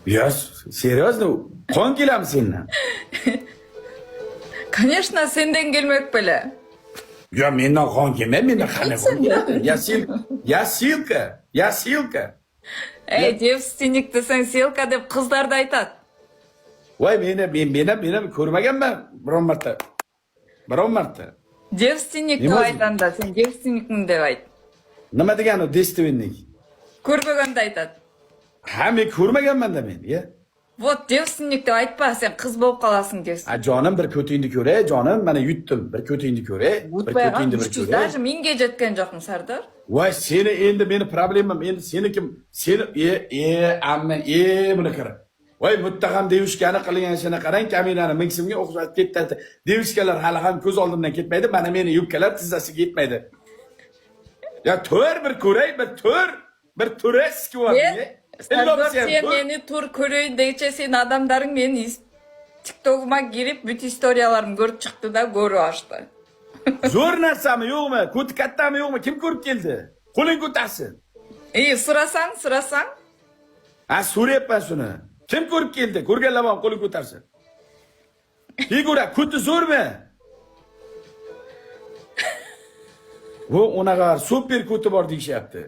Yo, серьезно? Qon kelami sendan? Конечно, сенден келмек беле. Yo, mendan qon kelmaydi, mendan qanday qon keladi? Я сил, я силка, я силка. Эй, девственник десең, силка деп кыздарды айтат. Voy, meni men meni meni ko'rmaganman biron marta. Biron marta. Девственник деп Nima айт анда, сен девственникмин деп айт. Nima degani u девственник? Көрбөгөндү айтат. Ha, men ko'rmaganman-da men, ya. Вот, девственник деп айтпа, сен кыз болуп каласың девственник. A jonim, bir ko'tingni ko'ray, jonim, mana yutdim. Bir ko'tingni ko'ray, bir Утпай ko'tingni bir 300 ko'ray. даже 1000ге жеткен жокмун, Сардор. Voy, seni endi meni problemam, endi seni kim, seni e e amma e buni qara. Voy, muttaham devishkani qilgan ishini qarang, kaminani 1000 so'mga o'xshatib ketdi. Devishkalar hali ham ko'z oldimdan ketmaydi, mana meni yubkalar tizzasiga yetmaydi. Ya to'r bir ko'ray, bir to'r, bir to'ras Мен, Сардор, сен мени тур көрөйүн дегиче сенин адамдарың менин тиктогума кирип, бүт историяларымды көрүп чыкты да, көрүп алышты. Zo'r narsami yo'qmi? Ko'ti kattami yo'qmi? Kim ko'rib keldi? Qo'ling ko'tarsin. И сурасаң, сурасаң, Ha, so'rayapman shuni. Kim ko'rib keldi? Ko'rganlar ham qo'lini ko'tarsin. Figura, ko'ti zo'rmi? Bu unaqa super ko'ti bor deyishyapti.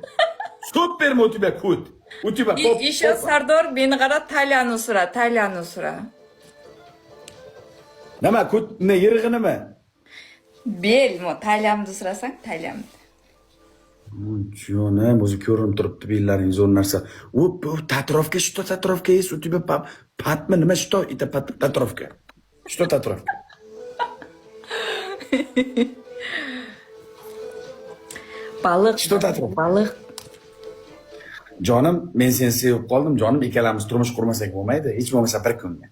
Super у тебя ko't? У тебя И pop. еще, Сардор, мени кара, талияны сура, талияны сура. Nima ko't, ne yirig'i nima? Бел, мо талиямды сурасаң, талиямды. Jonim, o'zi ko'rinib turibdi bellaring zo'r narsa. U bu tatuировка, что tatuировка есть у тебя patmi nima что это tatuировка? Что tatuировка? Балык. Что tatuировка? Балык. Jonim, men seni sevib qoldim. Jonim, ikkalamiz turmush qurmasak bo'lmaydi. Hech bo'lmasa bir kunga.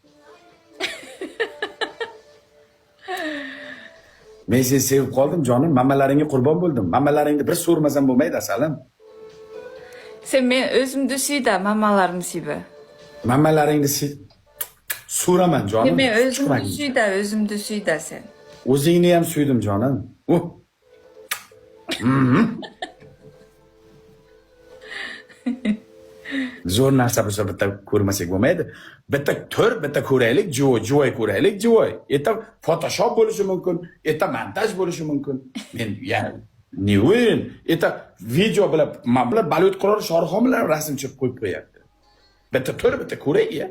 Men seni sevib qoldim, jonim. Mamalaringga qurbon bo'ldim. Mamalaringni bir so'rmasam bo'lmaydi, asalim. Сен мен өзүмдү сүй да, мамаларымды сүйбө. Mamalaringni so'raman, Сен jonim. мен өзүмдү Chiqmagin. сүй да, өзүмдү сүй да сен. O'zingni ham suydim, jonim. Uh. Mhm. Zo'r narsa bo'lsa bitta ko'rmasak bo'lmaydi. Bitta tur, bitta ko'raylik, jivoy, jivoy ko'raylik, jivoy. Erta Photoshop bo'lishi mumkin, erta montaj bo'lishi mumkin. Men ya не уверен. Erta video bilan man bilan balut qurol Shohruxon bilan rasm chiqib qo'yib qo'yapti. Bitta tur, bitta ko'ray ya.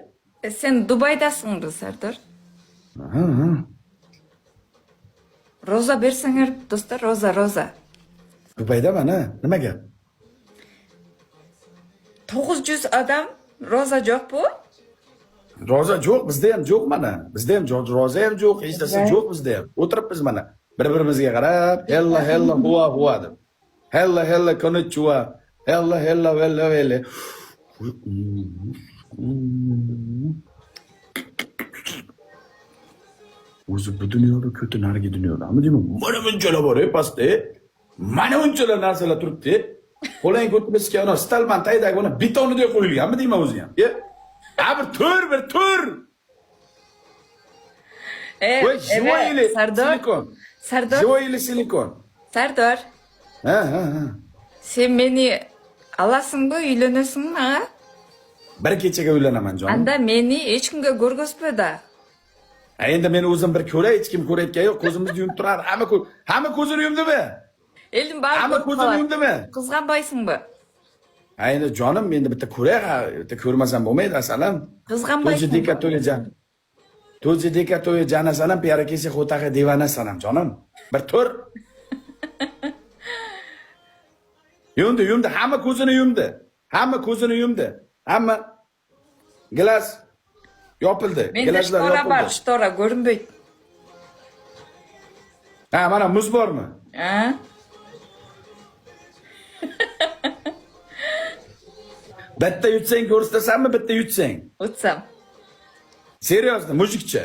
Сен Дубайдасыңбы, Сардор? Роза берсеңер, достор, роза, роза. Dubayda mana, nima gap? 900 адам роза жокпу? Roza yo'q, bizda ham yo'q mana. Bizda ham yo'q, roza ham yo'q, hech narsa yo'q bizda ham. O'tiribmiz mana. Bir-birimizga qarab, hella hella huva huva deb. Hella hella konnichiwa. Hella hella vella vella. O'zi bu dunyoda ko'ti narigi dunyodami deyman. Mana bunchalar bor, ey pastda. Mana bunchalar narsalar turibdi. Qo'lang ko'timiz ana stalman tagidagi mana betonidek qo'yilganmi deyman o'zi ham. E? Ha bir tur, bir tur. Voy, живой или Сардор, silikon? Сардор, Живой или silikon? Сардор, Ha, ha, ha. сен мени аласыңбы, үйлөнөсүңбү мага? Bir kechaga uylanaman jonim. Анда мени эч кимге көргөзбө да. Ha, endi men o'zim bir ko'ray, hech kim ko'rayotgani yo'q, ko'zimizni yumib turadi. Hamma ko'z, hamma ko'zini yumdimi? Элдин баары Hamma көрүп ko'zini калат. yumdimi? Кызганбайсыңбы? Ha, endi jonim, endi bitta ko'ray, ha, bitta ko'rmasam bo'lmaydi, asalim. To'ji Кызганбайсыңбы? deka to'ya jan. To'ji deka to'ya jana sanam, piyara kesi xo'taga devana sanam, jonim. Bir tur. Yumdi, yumdi, hamma ko'zini yumdi. Hamma ko'zini yumdi. Hamma gilas yopildi. Менде Gilaslar штора бар, yopildi. штора көрүнбөйт. Ha, mana muz bormi? А? Bitta yutsang ko'rsatasanmi, bitta yutsang? Утсам. Серьезно, mujikcha.